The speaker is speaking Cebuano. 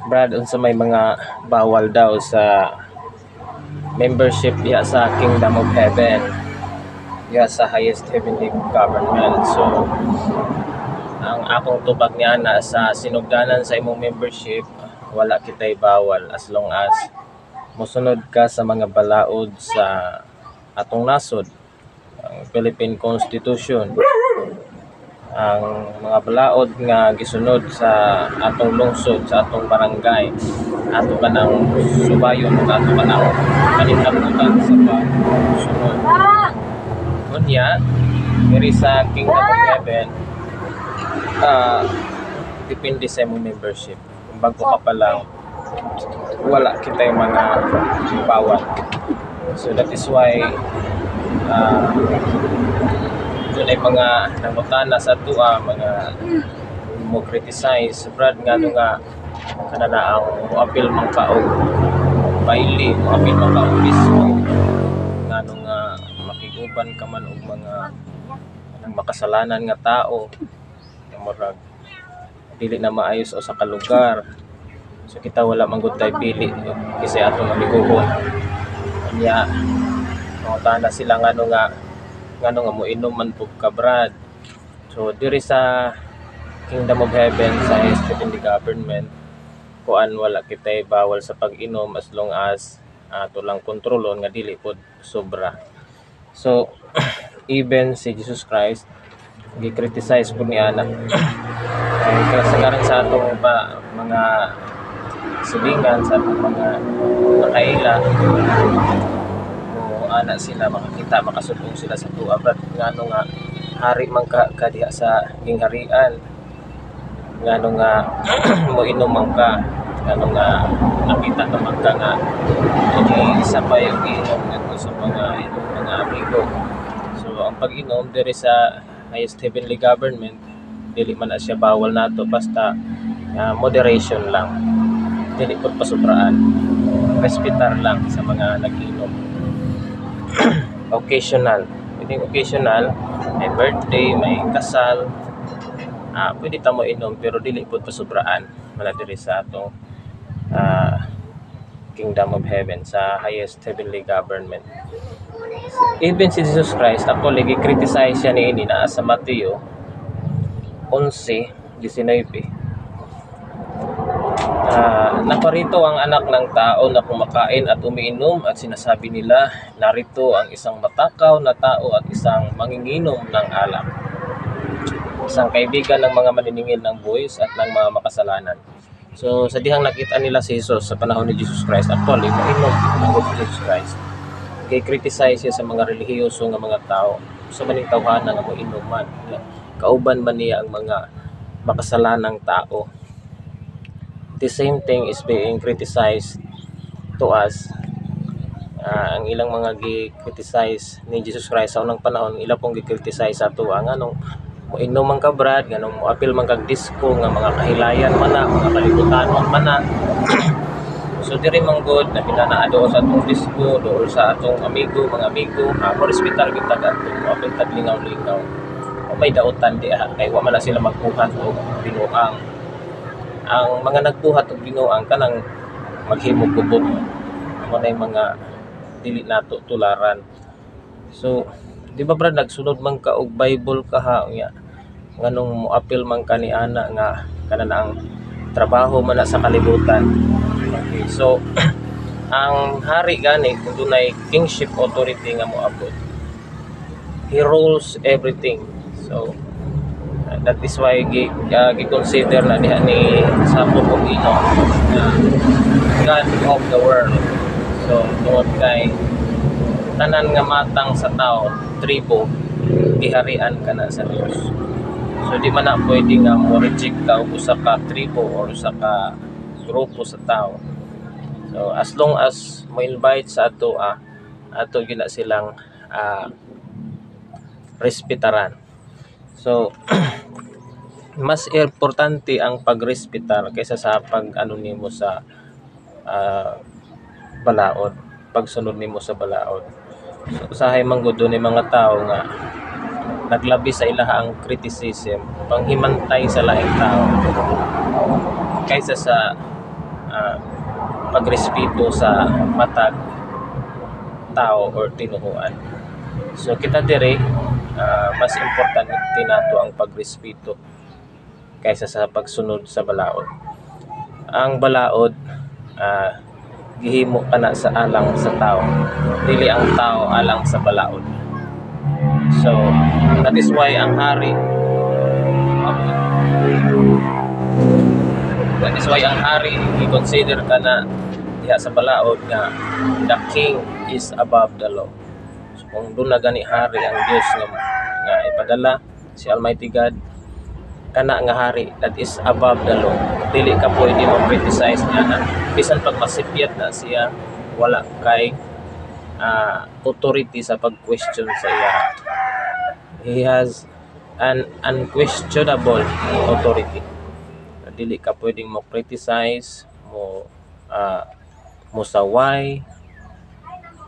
Brad, unsa may mga bawal daw sa membership diha sa Kingdom of Heaven, diha sa highest heavenly government? So ang akong tubag niya na sa sinugdanan sa imong membership, wala kitay bawal as long as mosunod ka sa mga balaod sa atong nasod, ang Philippine Constitution, ang mga balaod nga gisunod sa atong lungsod, sa atong barangay, ato ka nang subayon ug ato ka nang paningkamutan sa pagsunod. Unya, diri sa Kingdom of Heaven, depende sa imong membership. Kung bago ka pa lang, wala kitay mga bawal. So that is why dunay mga nangutana sa atoa, mga mo criticize, "Brad, ngano nga kana na ang moapil man ka og baile, moapil man ka og disco, ngano nga makig-uban ka man og mga kanang makasalanan nga tao nga murag dili na maayo sa usa ka lugar?" So kita, wala man gud tay pili kinsay atong amiguhon. Unya mangutana sila ngano nga moinom man pud ka, Brad? So diri sa Kingdom of Heaven, sa highest heavenly government, kuan, wala kitay bawal sa pag-inom as long as ato lang kontrolon nga dili pod sobra. So even si Jesus Christ, gi-criticize pud niya na kay kasagaran sa atong pa mga silingan, sa atong mga nakaila mo ana sila, makakita, makasudong sila sa atoa, "Brad, ngano nga hari man ka diha sa gingharian, ngano nga moinom man ka, ngano nga nakita naman ka nga isa pa yung inom ngadto sa mga imong mga amigo?" So ang pag-inom diri sa highest heavenly government, dili man na siya bawal nato, basta moderation lang, dili pud pasubraan, respetar lang sa mga nag-inom. Occasional, pwedeng occasional, may birthday, may kasal, pwede ta mo inom pero dili pud pasubraan. Wala diri sa atong Kingdom of Heaven, sa highest heavenly government. Even si Jesus Christ, actually gi-criticize siya niini. Naa sa Mateo 11:19. "Naparito ang Anak ng Tao na kumakain at umiinom at sinasabi nila, 'Narito ang isang matakaw na tao at isang manginginom ng alak. Isang kaibigan ng mga maniningil ng buwis at ng mga makasalanan.'" So sa dihang nakita nila si Jesus sa panahon ni Jesus Christ, actually mainom ang si Jesus Christ. Gi-criticize siya sa mga relihiyoso nga mga tao. Sa maning tawhana nga moinom man, kauban man niya ang mga makasalanang tao. The same thing is being criticized to us. Ang ilang mga gi-criticize ni Jesus Christ sa unang panahon, ila pong gi-criticize sa atoa, nganong moinom man ka, Brad, nganong moapil man kag disco nga mga kahilayan man na, mga kalibutanon man na? So diri man gud na naa dool sa atong disco, dool sa atong amigo, mga amigo, mo respetar gyud tag adto, moapil tag lingaw-lingaw. O may dautan diha kay wa man na sila magbuhat og binuang. Ang mga nagbuhat og binuang, kanang maghimog gubot. Mao na yung mga dili nato tularan. So, "Di ba, Brad, nagsunod man ka og Bible kaha, unya nganong moapil man ka ni ana nga kana na ang trabaho man na sa kalibutan?" Okay, so ang hari gani, kung dunay kingship authority nga moabot, he rules everything. So that is why gi-consider na diha ni Sakop og Enoch na God of the world. So tungod kay tanan nga matang sa tao, tribo, giharian ka na sa Dios. So di man na pwede nga mo reject ka og usa ka tribo or usa ka grupo sa tao. So as long as mo invite sa ato, ato gina silang respetaran. So mas importante ang pagrespetar kaysa sa pag ano nimo sa balaod, pagsunod nimo sa balaod. So usahay man gud dunay mga tao nga naglabi sa ilaha ang criticism, panghimantay sa laing tao kaysa sa pagrespeto sa matag tao or tinuhuan. So kita diri, mas importante nato ang pagrespeto kaysa sa pagsunod sa balaod. Ang balaod, gihimo kana sa alang sa tao, dili ang tao alang sa balaod. So that is why ang hari, that is why ang hari i-consider kana diha sa balaod nga the king is above the law. So kung duna na gani hari ang Dios nga ipadala si Almighty God, kana nga hari, that is above the law. Dili ka pwede mo criticize niya na bisan pag masipyat na siya, wala kay authority sa pag-question sa iya. He has an unquestionable authority. Dili ka pwedeng mo criticize, mo musaway.